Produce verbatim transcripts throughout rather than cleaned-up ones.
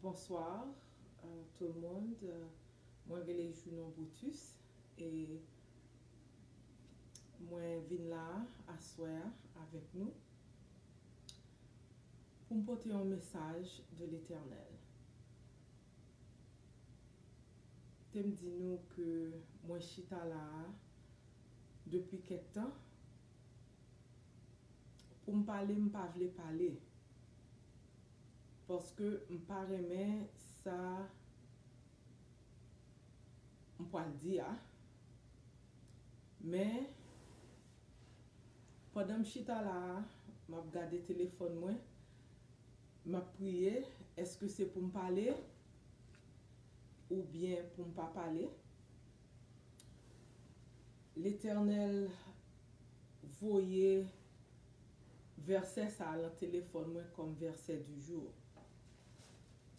Bonsoir, euh, tout le monde. Euh, mwen rele Junon Brutus e mwen vin la aswè a avèk nou pou m pote yon mesaj de Letènèl. Te m di nou ke mwen chita la a depi kèk tan. Pou m pale, m pa vle pale. Paske m pa renmen sa m pral di a. Men, pandan m chita la a, m ap gade telefòn mwen, m ap priye, èske se pou m pale oubyen pou m pa pale? Letènèl voye vèsè sa a nan telefòn mwen kòm vèsè du jour,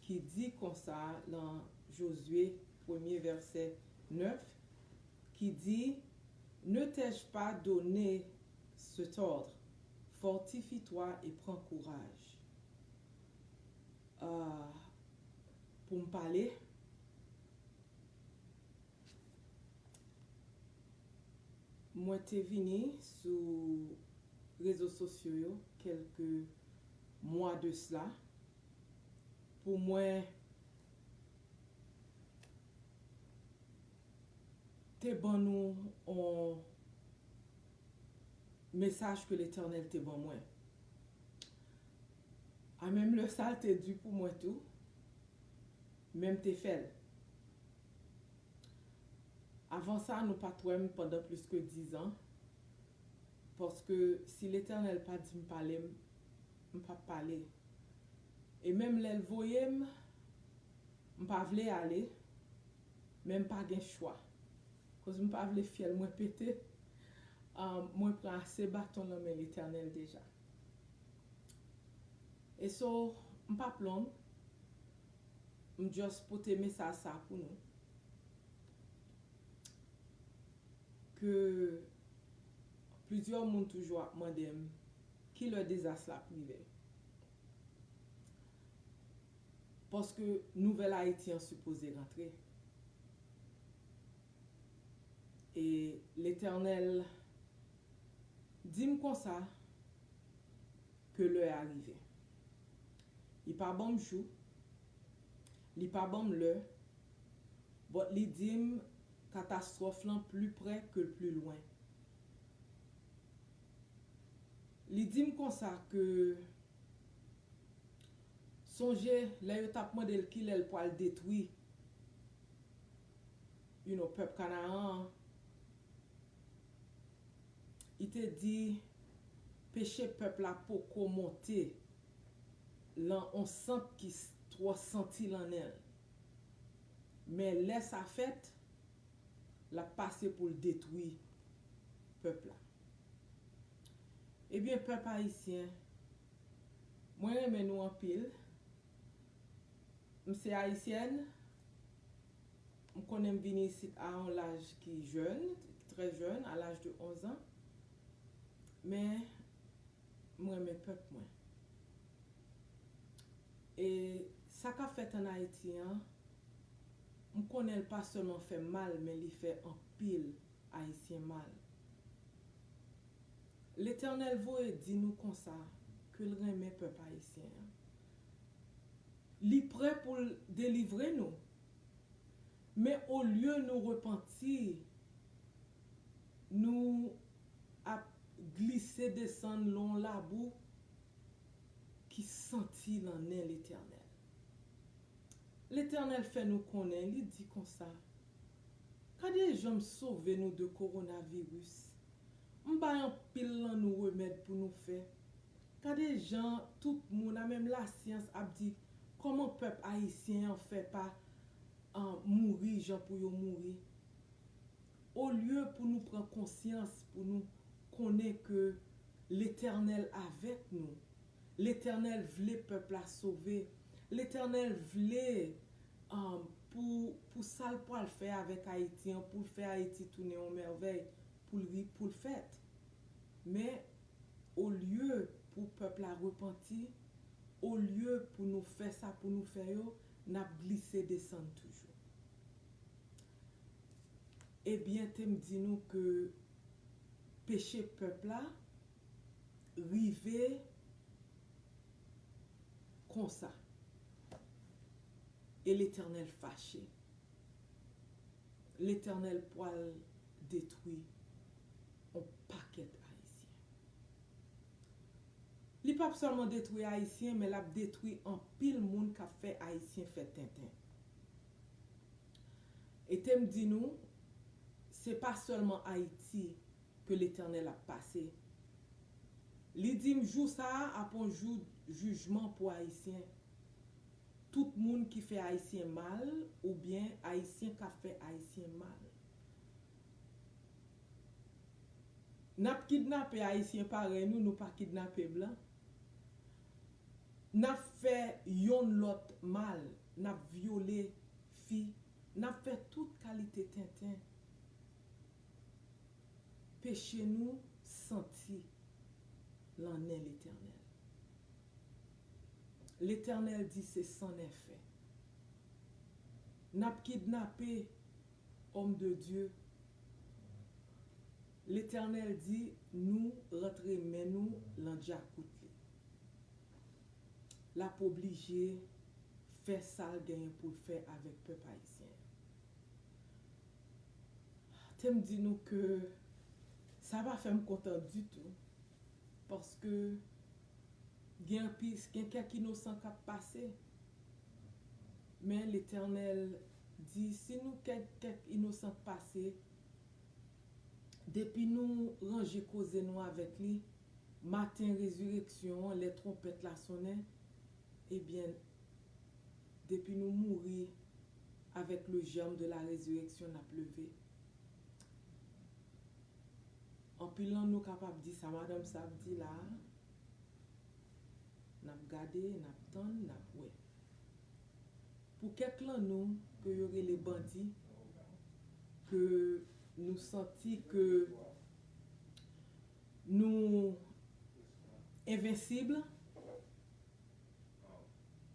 ki di konsa nan Jozye premye vèsè nèf, ki di, Ne t'ai-je pas donné cet ordre? Fortifie-toi et prends courage. Ah, pou m pale, mwen te vini sou rezo sosyo yo kèlke mwa de sla pou mwen te ban nou yon mesaj ke Letènèl te ban mwen. A menm lè sa l te di pou mwen tou, men m te fè l. Avan sa, nou pa t wè m pandan plis ke dizan, paske si Letènèl pa di m pale, m, m p ap pale. E menm lè l voye m, m pa vle ale, men m pa gen chwa. Koz m pa vle fyèl mwen pete, ah, mwen pran ase baton nan men Letènèl deja. E so, m p ap long, m just pote mesaj sa pou nou. Ke plizyè moun toujou ap mande m ki lè dezas la ap rive. Paske nouvèl Ayiti an sipoze rantre. E Letènèl di m konsa ke lè a rive. Li pa ban m jou, li pa ban m lè, but li di m katastwòf lan pli prè ke l pli lwen. Li di m konsa ke sonje lè yo t ap mande l kilè l pral detwi, you know, pèp Kanaran an, li te di peche pèp la poko monte lan on sant ki s-, twò santi lan nen l. Men lè sa fèt, l ap pase pou l detwi pèp la. Ebyen, pèp ayisyen, mwen renmen nou anpil. M se ayisyèn. M konnen m vini isit a yon laj ki jèn, trè jèn, a laj de onz an. Men, m renmen pèp mwen. E sa k ap fèt ann Ayiti an, m konnen l pa sèlman fè m mal, men li fè anpil Ayisyen mal. Letènèl voye di nou konsa ke l renmen pèp ayisyen an. Li prè pou l delivre nou. Men olye nou repanti, nou ap glise desann lan labou ki santi lan nen Letènèl. Letènèl fè nou konnen, li di konsa, gade jan m sove nou de kowonaviris. M bay anpil lan nou remèd pou nou fè. Gade jan tout moun, a menm lasyans, ap di kòman pèp ayisyen an fè pa, ah, mouri jan pou yo mouri. Olye pou nou pran konsyans, pou nou konnen ke Letènèl avèk nou, Letènèl vle pèp la sove, Letènèl vle, um, pou, pou sa l pral fè avèk Ayiti an, pou l fè Ayiti tounen yon mèvèy, pou l ri, pou l fèt. Men, olye pou pèp la repanti, olye pou nou fè sa pou nou fè yo, n ap glise desann toujou. Ebyen, te m di nou ke peche pèp la rive konsa. E Letènèl fache. Letènèl pral detwi yon pakèt Ayisyen. Li p ap sèlman detwi Ayisyen, men l ap detwi anpil moun k ap fè Ayisyen fè tenten. E te m di nou, se pa sèlman Ayiti ke Letènèl ap pase. Li di m jou sa a ap yon jou jijman pou Ayisyen. Tout moun ki fè Ayisyen mal, oubyen Ayisyen k ap fè Ayisyen mal. N ap kidnape Ayisyen parèy nou, nou pa kidnape blan. N ap fè yonn lòt mal, n ap vyole fi, n ap fè tout kalite tenten. Peche nou santi lan nen Letènèl. Letènèl di se san nèfè. N ap kidnape òm de Dye. Letènèl di nou rantre men nou lan djakout li. L ap oblije fè sa l genyen pou l fè avèk pèp ayisyen an. Te m di nou ke sa pa fè m kontan ditou, paske gen anpil, gen kèk inosan k ap pase. Men Letènèl di, si nou kèk, kèk inosan k pase, depi nou ranje koze nou avèk li, maten rezireksyon an, lè twonpèt la sonnen, ebyen, depi nou mouri avèk le germe de la résurrection, n ap leve. Anpil nan nou kapab di sa madanm sa ap di la a. N ap gade, n ap tann, n ap wè. Pou kèk lan nou ke yo rele bandi, ke nou santi ke nou envensib,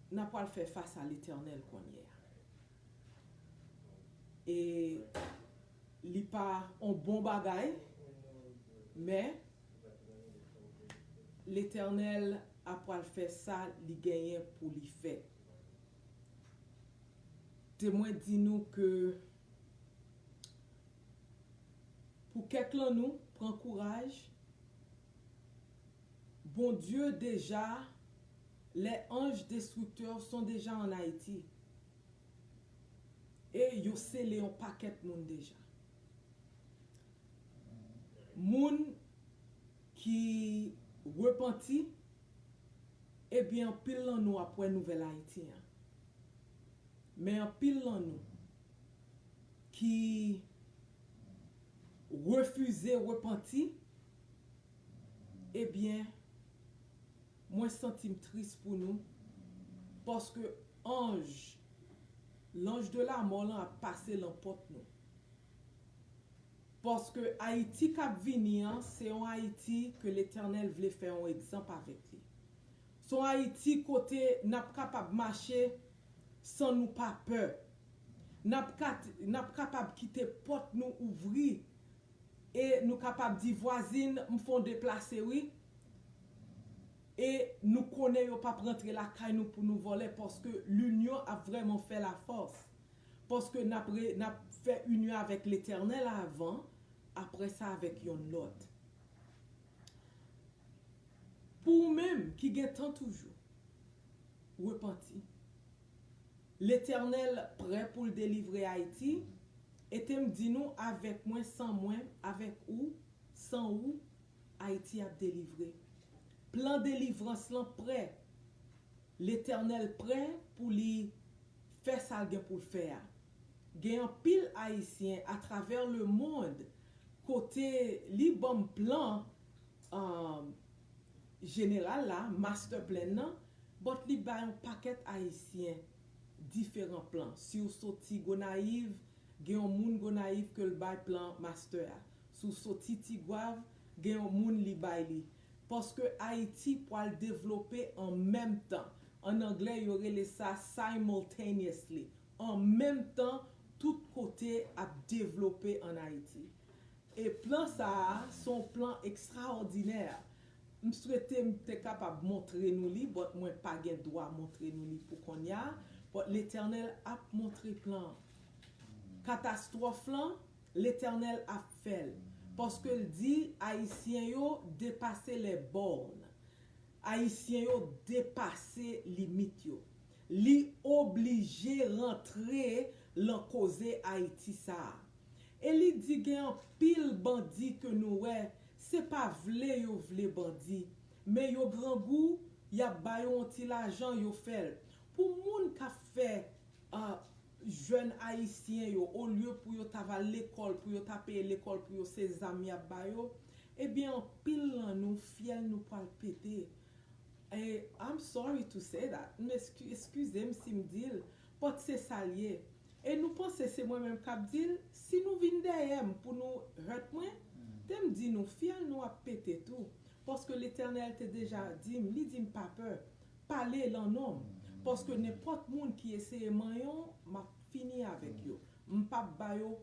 n ap pral fè fas a Letènèl kounye a. E li pa on bon bagay, men Letènèl ap pral fè sa li genyen pou li fè. Te mwen di nou ke pou kèk lan nou, pran kouraj. Bondye deja, les anges destructeurs sont déjà en Haïti. E yo sele yon pakèt moun deja. Moun ki repanti, ebyen, anpil lan nou ap wè nouvèl Ayiti an. Men anpil lan nou ki refize repanti, ebyen, mwen santi m tris pou nou, paske anj, l'ange de la mort lan ap pase lan pòt nou. Paske Ayiti k ap vini an, se yon Ayiti ke Letènèl vle fè yon egzanp avèk li. Se yon Ayiti kote n ap kapab mache san nou pa pè. N ap kat-, n ap kapab kite pòt nou ouvri e nou kapab di, vwazin, m fè yon deplase wi. E nou konnen yo p ap rantre lakay nou pou nou vòlè, paske linyon ap vrèman fè lafòs. Paske n ap re-, n ap fè inyon avèk Letènèl avan, apre sa avèk yonn lòt. Pou ou menm ki gen tan toujou, repanti. Letènèl prè pou l delivre Ayiti, e te m di nou, avèk mwen, san mwen, avèk ou, san ou, Ayiti ap delivre. Plan delivrans lan prè. Letènèl prè pou li fè sa l gen pou l fè a. Gen anpil Ayisyen atravè lemonn kote li ban m plan, um, jeneral la, master plan nan, but li bay yon pakèt Ayisyen diferan plan. Si w soti Gonayiv, gen yon moun Gonayiv ke l bay plan master a. Si w soti Tigwav, gen yon moun li bay li. Paske Ayiti pral devlope an menm tan. An anglè, yo rele sa simultaneously. An menm tan, tout kote ap devlope ann Ayiti. E plan sa a, se yon plan ekstraòdinè. M swete m te kapab montre nou li, but mwen pa gen dwa montre nou li pou kounye a. But Letènèl ap montre plan an. Katastwòf lan, Letènèl ap fè l. Paske l di Ayisyen yo depase les bornes. Ayisyen yo depase limit yo. Li oblije rantre lan koze Ayiti sa a. E li di gen anpil bandi ke nou wè, se pa vle yo vle bandi, men yo grangou, y ap ba yo yon ti lajan, yo fè l. Pou moun k ap fè, ah, jèn ayisyen yo, olye pou yo ta va lekòl, pou yo ta peye lekòl pou yo, se zam y ap ba yo, ebyen, anpil lan nou, fyèl nou pral pete. E, I'm sorry to say that. M eski-, eskize m si m di l, but se sa l ye. E nou panse se mwen menm k ap di l? Si nou vin dèyè m pou nou hurt mwen, te m di nou, fyèl nou ap pete tou. Paske Letènèl te deja di m, li di m pa pè, pale lan non m. Paske nenpòt moun ki eseye manyen w, m ap fini avèk yo. M p ap ba yo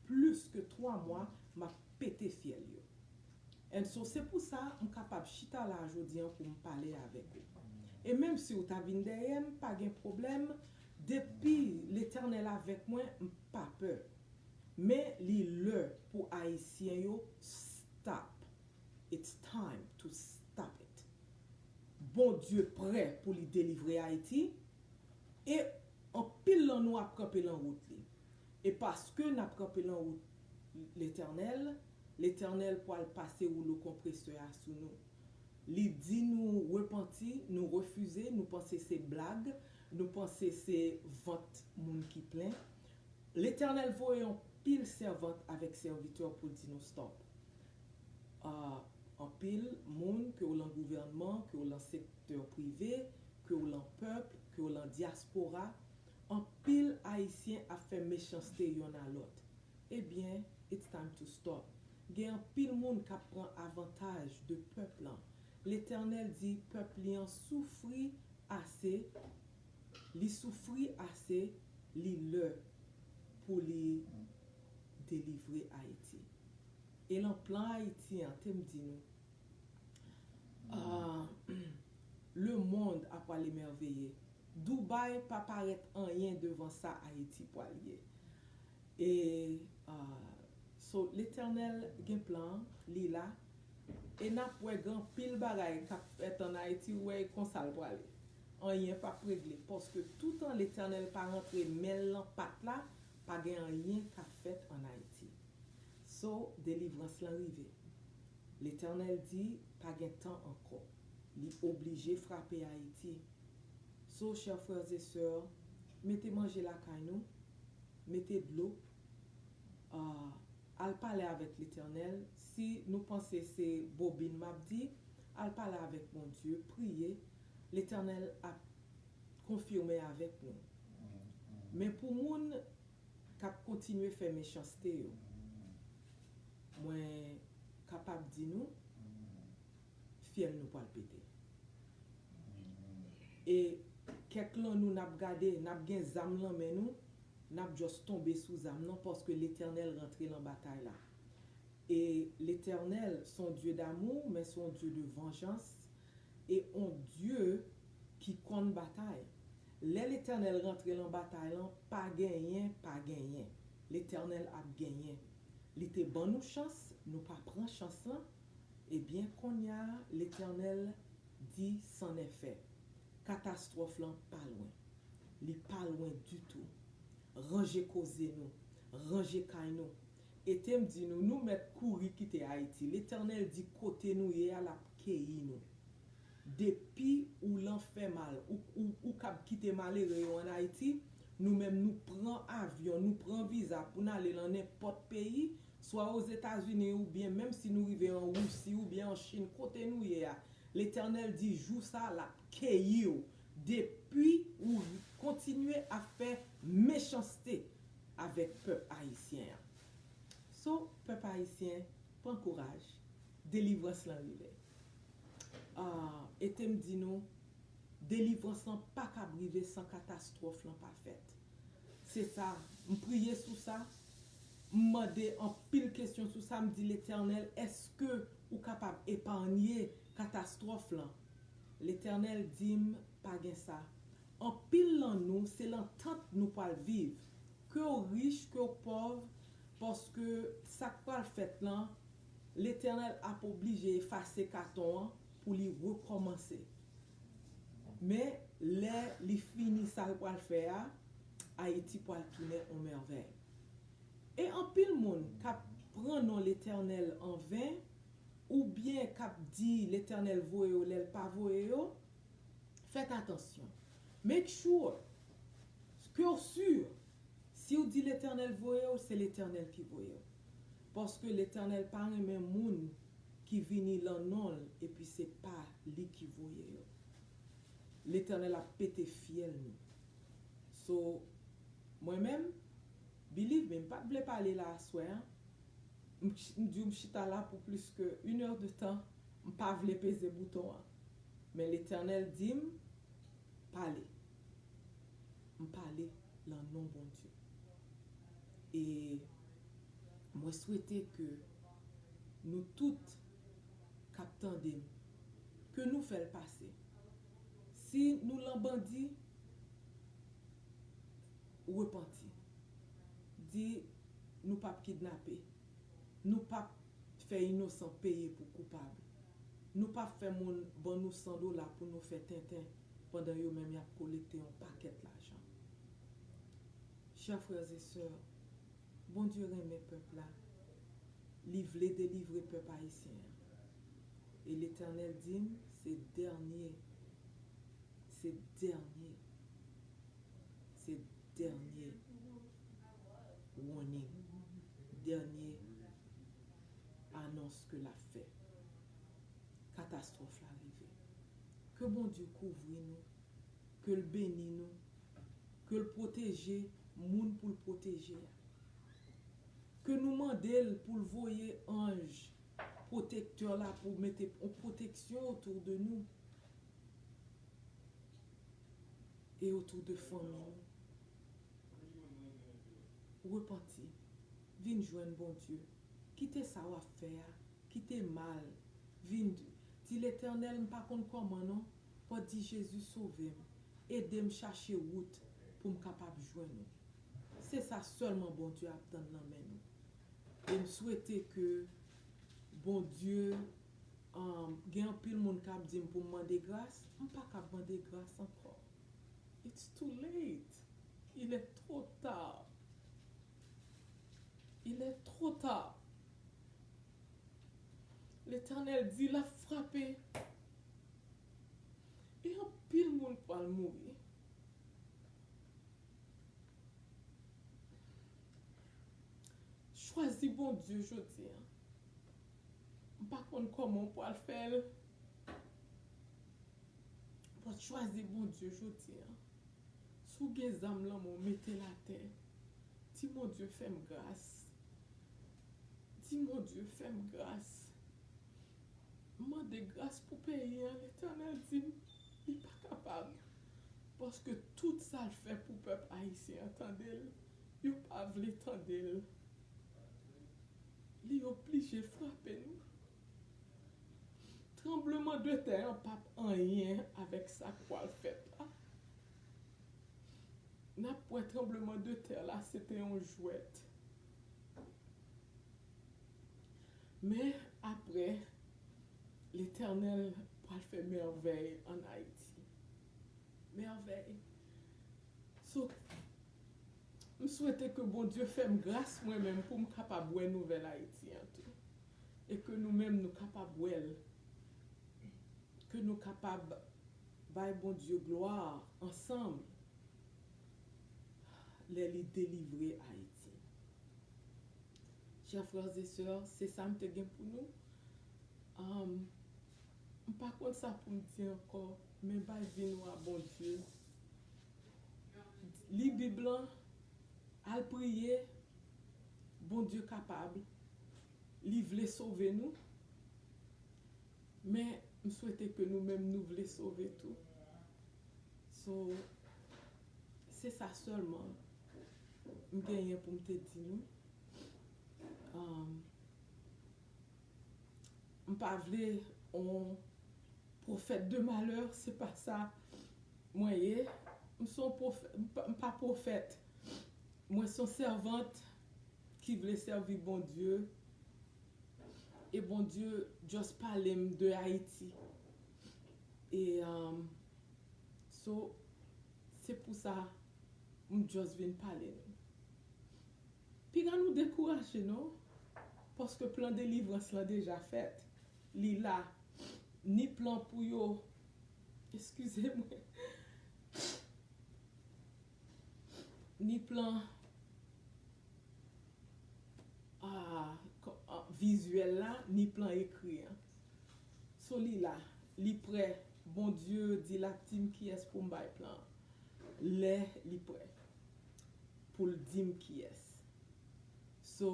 plis ke twa mwa, m ap pete fyèl yo. And so, se pou sa m kapab chita la jodi an pou m pale avèk ou. E menm si w ta vin dèyè m, pa gen pwoblèm. Depi Letènèl avèk mwen, m pa pè. Men li lè pou Ayisyen yo stop. It's time to stop it. Bondye prè pou li delivre Ayiti. E anpil lan nou ap kanpe lan wout li. E paske n ap kanpe lan wout Letènèl, Letènèl pral pase woulo konpresè a sou nou. Li di nou repanti, nou refize, nou panse se blag, nou panse se vant moun ki plen. Letènèl voye yon pil sèvant avèk sèvitè pou di nou stop. Ah, anpil moun, ke w lan gouvènman, ke w lan sektè prive, ke w lan pèp, ke w lan dyaspora, anpil Ayisyen ap fè mechanste yonn a lòt. Ebyen, it's time to stop. Gen anpil moun k ap pran avantaj de pèp lan. Letènèl di pèp li an soufri ase, li soufri ase, li lè pou li delivre Ayiti. E lan plan Ayiti an, te m di nou, ah, lemonn ap pral emèveye. Dubai pa parèt anyen devan sa Ayiti pral ye. E, ah, so, Letènèl gen plan, li la. E n ap wè gen anpil bagay k ap fèt ann Ayiti, ou wè e konsa l prale. Anyen p ap regle, paske toutan Letènèl pa rantre men l lan pat la, pa gen anyen k ap fèt ann Ayiti. So, delivrans lan rive. Letènèl di, pa gen tan ankò. Li oblije frape Ayiti. So, chè frè e sè, mete manje lakay nou, mete dlo, ah, al pale avèk Letènèl. Si nou panse se bobin m ap di, al pale avèk Bondye, priye. Letènèl ap konfime avèk nou. Men pou moun k ap kontinye fè mechanste yo, mwen kapab di nou, fyèl nou pral pete. E kèk lan nou n ap gade, n ap gen zam lan men nou, n ap just tonbe sou zam nan, paske Letènèl rantre lan batay la. E Letènèl se yon Dye damou, men se yon Dye de vanjans, e yon Dye ki konn batay. Lè Letènèl rantre lan batay lan, pa genyen, pa genyen. Letènèl ap genyen. Li te ban nou chans, nou pa pran chans lan. Ebyen, kounye a, Letènèl di, c'en est fait. Katastwòf lan pa lwen. Li pa lwen ditou. Ranje koze nou. Ranje kay nou. E te m di nou, nou mèt kouri kite Ayiti. Letènèl di kote nou ye a, l ap keyi nou. Depi ou lan fè mal, ou, ou, ou kab kite malere yo ann Ayiti, nou menm nou pran avyon, nou pran viza pou n ale lan nenpòt peyi, swa Ozetazini oubyen menm si nou rive an Wisi oubyen an Chin, kote nou ye a, Letènèl di jou sa a l ap keyi w depi ou kontinye ap fè mechanste avèk pèp ayisyen an. So, pèp ayisyen, pran kouraj, delivrans lan rive. Ah, e te m di nou, delivrans lan pa kab rive san katastwòf lan pa fèt. Se sa, m priye sou sa, m mande anpil kesyon sou sa, m di, Letènèl, èske ou kapab epanye katastwòf lan? Letènèl di m, pa gen sa. Anpil lan nou, se lan tant nou pral viv. Ke w rich, ke w pòv, paske sa k pral fèt lan, Letènèl ap oblije efase katon an pou li rekòmanse. Men, lè li fini sa l pral fè a, Ayiti pral tounen on mèvèy. E anpil moun k ap pran non Letènèl an ven, oubyen k ap di Letènèl voye yo lè l pa voye yo, fèt atansyon. Make sure ke w si. Si w di Letènèl voye w, se Letènèl ki voye w. Paske Letènèl pa renmen moun ki vini lan non l epi se pa li ki voye yo. Letènèl ap pete fyèl nou. So, mwen menm, believe me, m pa t vle pale la aswè an. M ch- m di w m chita la pou plis ke inè de tan, m pa vle peze bouton an. Men Letènèl di m, pale. M pale lan non Bondye. E mwen swete ke nou tout k ap tande m, ke nou fè l pase. Si nou lan bandi, repanti. Di, nou p ap kidnape. Nou p ap fè inosan peye pou koupab. Nou p ap fè moun ban nou san dola pou nou fè tenten pandan yo menm y ap kolekte yon pakèt lajan. Chè frè e sè, Bondye renmen pèp la. Li vle delivre pèp ayisyen an. E Letènèl di m, se dènye, se dènye, se dènye warning, dènye anons ke l ap fè. Katastwòf la rive. Ke Bondye kouvri nou, ke l beni nou, ke l pwoteje moun pou l pwoteje a. Ke nou mande l pou l voye anj pwotektè la pou mete yon pwoteksyon otou de nou e otou de fanmi nou. Repanti, vin jwenn Bondye. Kite sa w ap fè a, kite mal. Vin di, Letènèl, m pa konn kòman non. Pòt di, Jezi, sove m. Ede m chache wout pou m kapab jwenn ou. Se sa sèlman Bondye ap tann nan men nou. E m swete ke Bondye, um, gen anpil moun k ap di m pou m mande gras. M pa kab mande gras ankò. It's too late. Il est trop tard. Il est trop tard. Letènèl di l ap frape. E anpil moun pral mouri. Chwazi Bondye jodi a. M pa konn kòman w pral fè l. But chwazi Bondye jodi a. Si w gen zam lan men w, mete l atè. Di Bondye fè m gras. Di Bondye fè m gras. M mande gras pou peyi an, Letènèl di m li pa kapab. Paske tout sa l fè pou pèp ayisyen an tande l, yo pa vle tande l. Li oblije frape nou. Tranbleman de tè an p ap anyen avèk sa k pral fèt la. N ap wè tranbleman de tè la se te yon jwèt. Men apre, Letènèl pral fè mèvèy ann Ayiti. Mèvèy. So, m swete ke Bondye fè m gras mwen menm pou m kapab wè nouvèl Ayiti an tou. E ke nou menm nou kapab wè l. Ke nou kapab bay Bondye glwa ansanm lè li delivre Ayiti. Chè frè e sè, se sa m te gen pou nou. Um, m pa konn sa pou m di ankò, men bay vi nou a Bondye. Li Bib lan, al priye, Bondye kapab. Li vle sove nou. Men, m swete ke nou menm nou vle sove tou. So, se sa sèlman m genyen pou m te di nou. Um, m pa vle on pwofèt de malè, se pa sa mwen ye. M se on pwofè-, m pa, m pa pwofèt. Mwen se on sèvant ki vle sèvi Bondye. E Bondye just pale m de Ayiti. E, um, so, se pou sa m just vin pale nou. Piga nou dekouraje non, paske plan delivrans lan deja fèt. Li la. Ni plan pou yo, eskize mwen, ni plan, ah, kò-, ah, vizyèl la, ni plan ekri an. So li la, li prè. Bondye di l ap di m kiyès pou m bay plan an. Lè li prè pou l di m kiyès. So,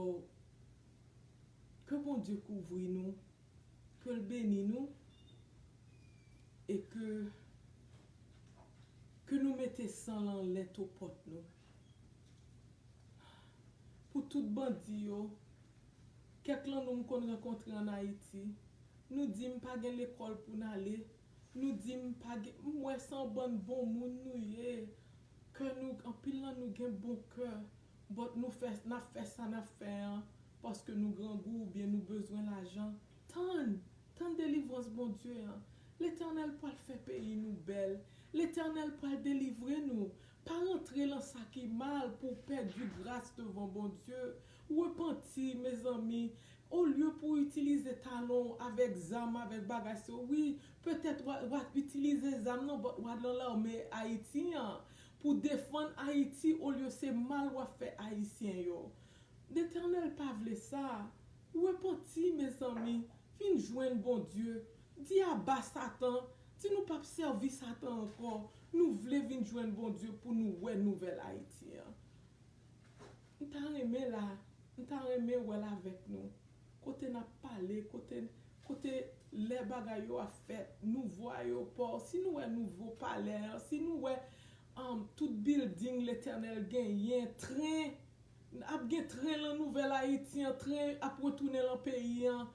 ke Bondye kouvri nou, ke l beni nou, e ke, ke nou mete san lan lento pòt nou. Pou tout bandi yo, kèk lan nou m konn rankontre ann Ayiti, nou di m pa gen lekòl pou n ale, nou di m pa gen, m wè se yon bann bon moun nou ye, kè nou, anpil lan nou gen bon kè, but nou fè, n ap fè sa n ap fè an, paske nou grangou oubyen nou bezwen lajan. Tann, tann delivrans Bondye an. Letènèl pral fè peyi nou bèl. Letènèl pral delivre nou. Pa rantre lan sa ki mal pou w pèdi gras devan Bondye. Repanti, mezanmi. Olye pou w itilize talon w avèk zam, avèk bagay sa yo, wi, petèt w a, w a itilize zam nan, but w a lan lame Ayiti an pou defann Ayiti, olye se mal w ap fè Ayisyen yo. Letènèl pa vle sa. Repanti, mezanmi. Vin jwenn Bondye. Di aba Satan. Di nou p ap sèvi Satan ankò. Nou vle vin jwenn Bondye pou nou wè nouvèl Ayiti an. M ta renmen la, m ta renmen wè l avèk nou. Kote n ap pale, kote, kote lè bagay yo ap fèt, nouvo ayewopò, si nou wè nouvo palè an, si nou wè, um, tout bilding Letènèl genyen, tren, ap gen tren lan Nouvèl Ayiti an, tren ap retounen lan peyi an,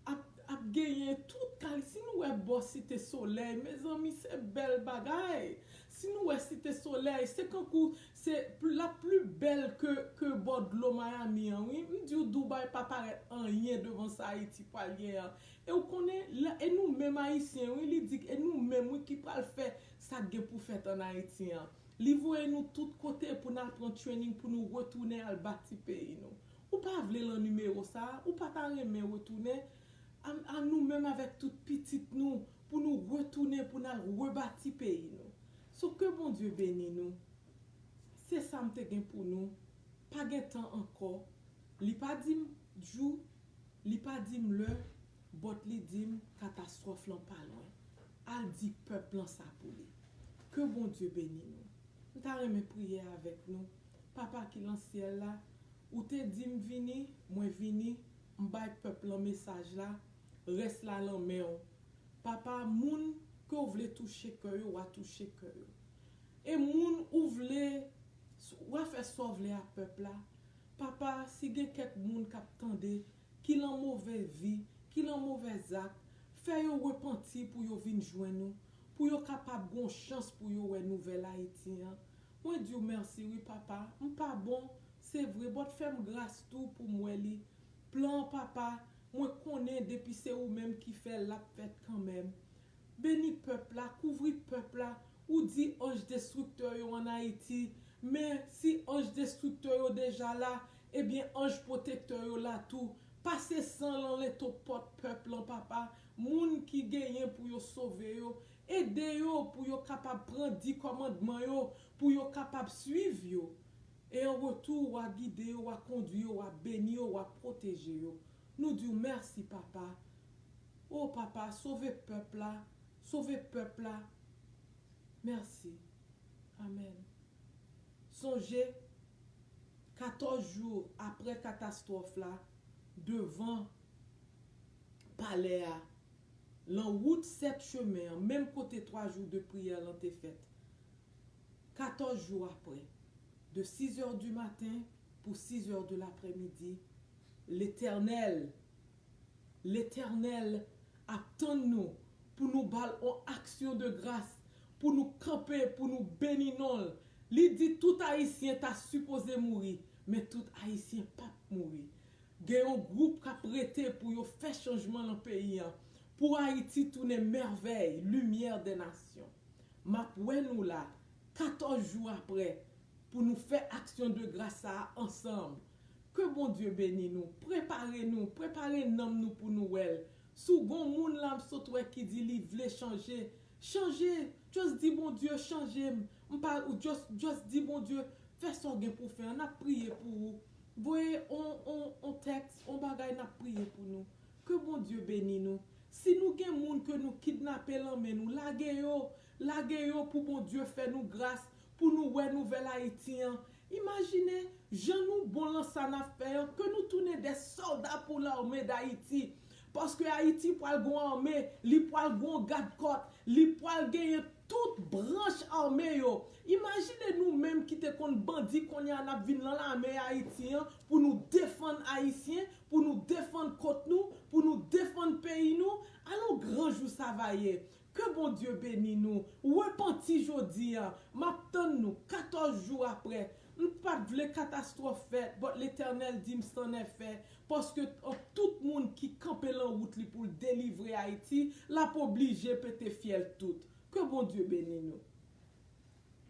ap, ap genyen tout kal-, si nou wè bò Site Solèy, mezanmi, se bèl bagay. Si nou wè Site Solèy, se kankou, se pl-, l ap pli bèl ke, ke bò dlo Miami an, wi. M di w, Dubai pa parèt anyen devan sa Ayiti pral ye an. E w konnen, la, e nou menm Ayisyen, wi, li di, e nou menm, wi, ki pral fè sa k gen pou fèt ann Ayiti an. Li voye nou tout kote pou n al pran training, pou nou retounen al bati peyi nou. Ou pa vle lan nimewo sa a, ou pa ta renmen retounen a, a nou menm avèk tout pitit nou, pou nou retounen, pou n al rebati peyi nou. So ke Bondye beni nou. Se sa m te gen pou nou. Pa gen tan ankò. Li pa di m jou, li pa di m lè, but li di m katastwòf lan pa lwen. Al di pèp lan sa pou li. Ke Bondye beni nou. M ta renmen priye avèk nou. Papa ki lan syèl la, ou te di m vini, mwen vini, m bay pèp lan mesaj la, rès la lan men w. Papa, moun ke w vle touche kè yo, w a touche kè yo. E moun ou vle, w a fè sa w vle a pèp la. Papa, si gen kèk moun k ap tande, ki lan movè vi, ki lan movè zak, fè yo repanti pou yo vin jwenn ou, pou yo kapab gon chans pou yo wè nouvèl Ayiti an. Mwen di w mèsi wi, Papa. M pa bon, se vre, but fè m gras tou pou m wè li. Plan an, Papa, mwen konnen depi se ou menm ki fè l, l ap fèt kanmenm. Beni pèp la, kouvri pèp la. Ou di anj destriktè yo ann Ayiti, men si anj destriktè yo deja la, ebyen anj pwotektè yo la tou. Pase san lan lento pòt pèp lan, Papa. Moun ki genyen pou yo sove yo, ede yo pou yo kapab pran di kòmandman yo, pou yo kapab swiv yo. E an retou, w a gide yo, w a kondwi yo, w a beni yo, w a pwoteje yo. Nou di w mèsi, Papa. O Papa, sove pèp la, sove pèp la. Mèsi. Amèn. Sonje, katòz jou apre katastwòf la, devan palè a, lan wout sèt chemen an, menm kote twa jou de priyè lan te fèt, Katòz jou apre, de sizè di maten pou sizè de laprèmidi, Letènèl, Letènèl ap tann nou pou nou ba l yon aksyon de gras, pou nou kanpe, pou nou beni non l. Li di tout Ayisyen ta sipoze mouri, men tout Ayisyen p ap mouri. Gen yon gwoup k ap rete pou yo fè chanjman nan peyi a, pou Ayiti tounen mèvèy, limyè dè nasyon. M ap wè nou la, katòz jou apre, pou nou fè aksyon de gras sa a ansanm. Ke Bondye beni nou, prepare nou, prepare nanm nou pou nou wè l. Si w gen yon moun la m sot wè ki di li vle chanje, chanje, just di Bondye chanje m. M pa, ou just, just di Bondye, fè sa w gen pou fè an, n ap priye pou ou. Voye on, on, on tèks, on bagay, n ap priye pou nou. Ke Bondye beni nou. Si nou gen moun ke nou kidnape lan men nou, lage yo, lage yo pou Bondye fè nou gras, pou nou wè nouvèl Ayiti an. Imajine jan nou bon lan sa n ap fè an, ke nou tounen de sòlda pou lame d Ayiti. Paske Ayiti pral gon ame, li pral gon gadkòt, li pral genyen tout branch ame yo. Imajine nou menm ki te konn bandi, kounye a n ap vin lan lame Ayiti an pou nou defann Ayisyen, pou nou defann kòt nou, pou nou defann peyi nou. Alon gran jou sa va ye. Ke Bondye beni nou. Repanti jodi a. M ap tann nou katòz jou apre. M pa t vle katastwòf fèt, but Letènèl di m c'en est fait. Paske tout moun ki kanpe lan wout li pou l delivre Ayiti, l ap oblije pete fyèl tout. Ke Bondye beni nou.